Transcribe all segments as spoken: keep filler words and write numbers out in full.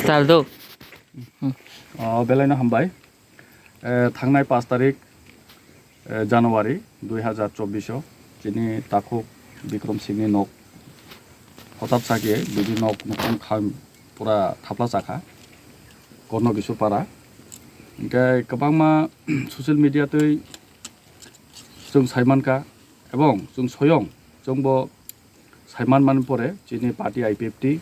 Saldo. O, belai no hambai. Eh, thangnai pash tarik, eh, January dui hazar chobbish o chini takhuk Bikram Singh ni nok hotat sakhe bini nok nukhung kham pura thapla chakha Korno Kisur Para. Hinkhe kwbangma social media twi chwng sai mankha, ebong chwng soyong chwngbo sai man mani pore chini party I P F T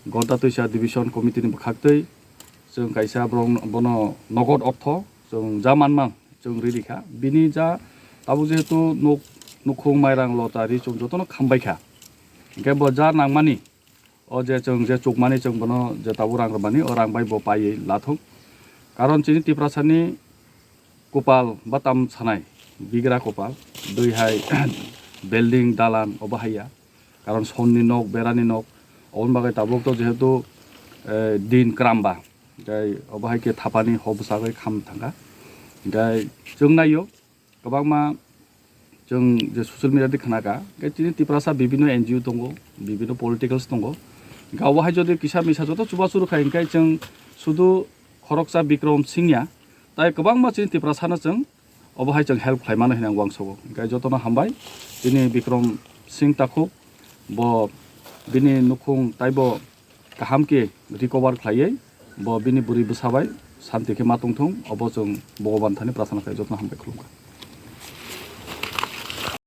Gonta Twisa Division Committee ni bwkhaktwi chwng kaisa borok bono nogod ortho chwng ja manman chwng riri kha. Bini ja tabuk jehetu nuk-, nukhung, mairang, lota, ri chum jotono khambai kha. Hinkhe bo ja nangmani, o je chwng je chukmani chwng bono je tabuk rang rwmani, o rang bai bo paiwi lathung. Karon chini Tiprasani kopal ba tam sanai, bigra kopal, dui hai building, dalan, obo hai ya. Karon sonni nok, berani nok, oboni bagwi tabuk to jehetu, eh, din kwramba, tei obo hai khe thapani hor bwsagwi kham thangkha. Tei chwng naio, kwbangma chwng je social media di khna kha, tei chini Tiprasa bibinno N G O tongo, bibinno politicals tongo. Hinkhe obo hai jodi kisa misa joto chubachu rwkha, hinkhe chwng sudu khoroksa Bikram Singh ya, tai kwbangma chini Tiprasano chwng obo hai chwng help khlai mano hinwi ang uansukgo. Hinkhe jotono hambai, chini Bikram Singh takhuk, bo bini nukhung taibo kaham khe recover khlaiwi, bo bini bwrwi bwsa bai santi khe ma tongthung, obo chwng Bhogoban thani prarthana khlai, jotono hambai, khulumkha.